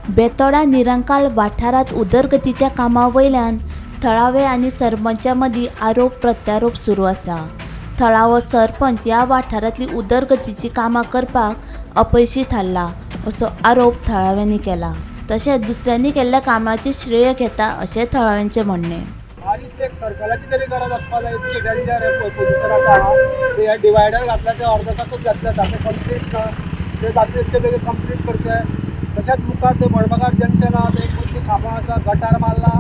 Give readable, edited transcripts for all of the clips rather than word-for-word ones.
बेतोडा निरंकाल वाठारांत उदरगतीच्या कामां वयल्यान थळावे आनी सरपंचा मदीं आरोप प्रत्यारोप सुरू आसा. थळावो सरपंच ह्या वाठारांतली उदरगतीची कामां करपाक अपयशी थारला असो आरोप थळाव्यांनी केला. तशेंच दुसऱ्यांनी केल्ल्या कामाचें श्रेय घेता अशें थळाव्यांचें म्हणणें. बारीक एक सर्कलाची तरी गरज आसपा जाय. इतली डेंजर पोजिशन आसा. ते डिवायडर घातल्या ते अर्दसाकूच घातले आसा, ते कंप्लीट ना. ते जातले तितके बेगीन कंप्लीट करचे. तशेंच मुखार ते मडगांव जंक्शन आहा, ते मदली खांबो आसा, गटार मारला.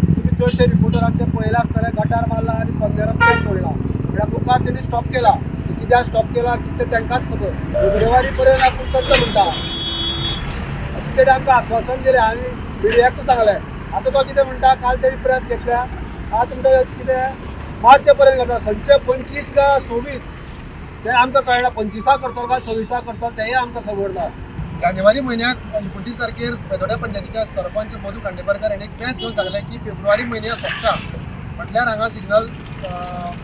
तुमी चडशे रिपोर्टरान ते पळयलां आसतलें. गटार मारला आनी मदल्या रस्त्यार सोडला. म्हळ्यार मुखार तेणी स्टॉप केला. कित्याक स्टॉप केला कितें तांकांच खबर. फेब्रुवारी पर्यंत आपूण करता म्हणटा, तेणी आमकां आस्वासन दिलें. आमी मिडियाकूय सांगलें. आतां तो कितें म्हणटा, काल तेणी प्रेस घेतल्या, आतां म्हणटा कितें मार्चे पर्यंत करता. खंयचे 25 काय 26 तें आमकां कळना. 25 करतलो काय 26 करतलो तेंय आमकां खबर ना. जानेवारी म्हयन्याक 29 तारखेर बेतोड्या पंचायतीच्या सरपंच मधू खांडेपारकर हांणी एक प्रेस घेवन सांगलें की फेब्रुवारी म्हयन्या सोंपता म्हटल्यार हांगा सिग्नल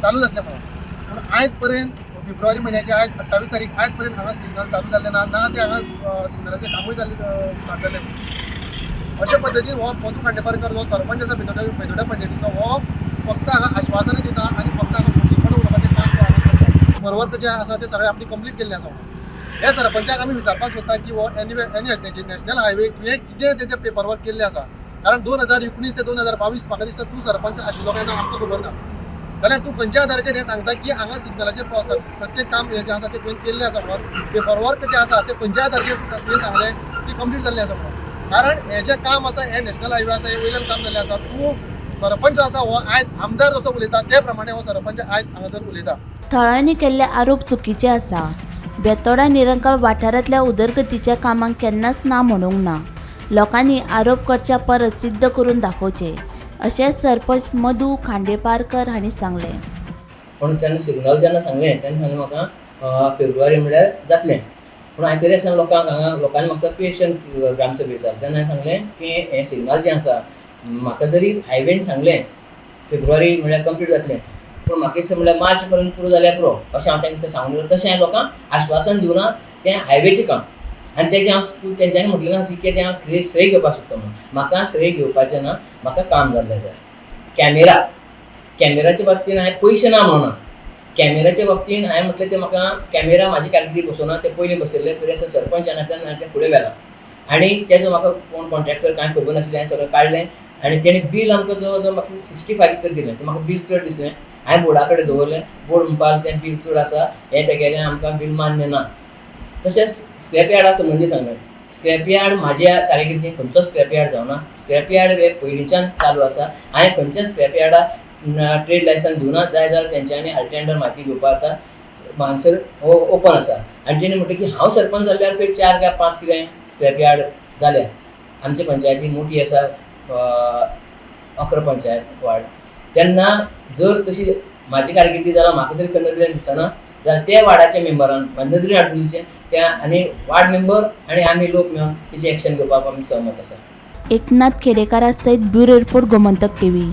चालू जातलें म्हणून. पूण आयज पर्यंत फेब्रुवारी म्हयन्याची आयज 28 तारीख, आयज पर्यंत हांगा सिग्नल चालू जाल्लें ना. ना ते हांगा सिग्नलाचें कामूय जाल्लें स्टार्ट जालें. अशे पद्दतीन हो मधू खांडेपारकर जो सरपंच आसा बेतोड्या बेतोड्या पंचायतीचो, हो फक्त हांगा आश्वासनां दिता आनी फक्त हांगा फटीपणां उलोवपाचें काम तो हांगा करता. बरोबर जें आसा तें सगळें आपणी कंप्लीट केल्लें आसा म्हणून हे सरपंचाक आमी विचारपाक सोदता की हो N N H national highway तुवें कितें तेजें पेपर वर्क केल्लें आसा? कारण 2019 ते 2022 म्हाका दिसता तूं सरपंच आशिल्लो काय ना आमकां खबर ना. जाल्यार तूं खंयच्या आधाराचेर हें सांगता की हांगा सिग्नलाचें प्रत्येक काम हें जें आसा तें तुवें केल्लें आसा म्हणून? पेपर वर्क जें आसा तें खंयच्या आधाराचेर तुवें सांगलें की कंप्लीट जाल्लें आसा म्हणून? कारण हें जें काम आसा, हें नॅशनल हायवे आसा, हें वयल्यान काम जाल्लें आसा. तूं सरपंच आसा, हो आयज आमदार जसो उलयता ते प्रमाणे हो सरपंच आयज हांगासर उलयता. थळाव्यांनी केल्ले आरोप चुकीचे आसा. बेतोडा निरंकाल वाठारांतल्या उदरगतीच्या कामांक केन्नाच ना म्हणूंक ना. लोकांनी आरोप करच्या परस सिद्ध करून दाखोवचें अशें सरपंच मधू खांडेपारकर हांणी सांगलें. पूण जेन्ना सिग्नल जेन्ना सांगलें तेन्ना सांगलें म्हाका फेब्रुवारी म्हळ्यार जातलें. पूण हांवें तरी आसतना लोकांक हांगा लोकांनी म्हाका क्वेशन ग्रामसभेक जालें तेन्ना हांवें सांगलें की हें सिग्नल जें आसा, म्हाका जरी हायवेन सांगलें फेब्रुवारी म्हळ्यार कंप्लीट जातलें, पूण म्हाका दिसता म्हळ्यार मार्च पर्यंत पुरो जाल्यार पुरो अशें हांव तांकां सांगून. तशें हांवें लोकांक आश्वासन दिवना. तें हायवेचें काम आनी तेजें हांव तेंच्यांनी म्हटलें ना की तें हांव श्रेय घेवपाक सोदता म्हणून. म्हाका श्रेय घेवपाचें ना, म्हाका काम जाल्लें जाय. कॅमेराच्या बाबतीन हांवें पयशे ना म्हणूना. कॅमेराच्या बाबतीन हांवें म्हटलें तें म्हाका कॅमेरा म्हाजी कारकिर्दी बसोना, ते पयलीं बसयल्ले. तरी आसतना सरपंच आनी तेन्ना हांवें तें फुडें व्हेलां आनी तेजो म्हाका कोण कॉन्ट्रॅक्टर कांय खबर नाशिल्लें. हांवें सगळें काडलें आनी तेणें बील आमकां जवळ जवळ म्हाका 65 तर दिलें. तें म्हाका बील चड दिसलें. हांवें बोर्डा कडेन दवरलें. बोर्ड म्हणपाक लागलो तें बील चड आसा, हें तेगेलें आमकां बील मान्य ना. तशेंच स्क्रॅप यार्डा संबंदी सांगलें. स्क्रॅप यार्ड म्हाज्या कारकिर्दीन खंयचो स्क्रॅप यार्ड जावना. स्क्रॅप यार्ड हे पयलींच्यान चालू आसा. हांवें खंयच्याच स्क्रॅप यार्डाक ट्रेड लायसन्स दिवना. जाय जाल्यार तेंच्यांनी आर टी अंडर म्हायती घेवपाक जाता, हांगसर ओपन आसा. आनी तेणी म्हटलें की हांव सरपंच जाल्यार पळय चार काय पांच कितें स्क्रॅप यार्ड जाल्या. आमची पंचायती मोठी आसा, 11 पंचायत वार्ड. तेन्ना जर तशी म्हाजी कारकिर्दी जाल्यार म्हाका तरी नदरेन दिसना जाल्यार त्या वार्डाच्या मेंबरान म्हाज्या नदरेन हाडून दिवचें त्या आनी वार्ड मेंबर आनी आमी लोक मेळून तेची एक्शन घेवपाक आमी सहमत आसा. एकनाथ खेडेकारा सयत ब्युरो रिपोर्ट, गोमंतक टीव्ही.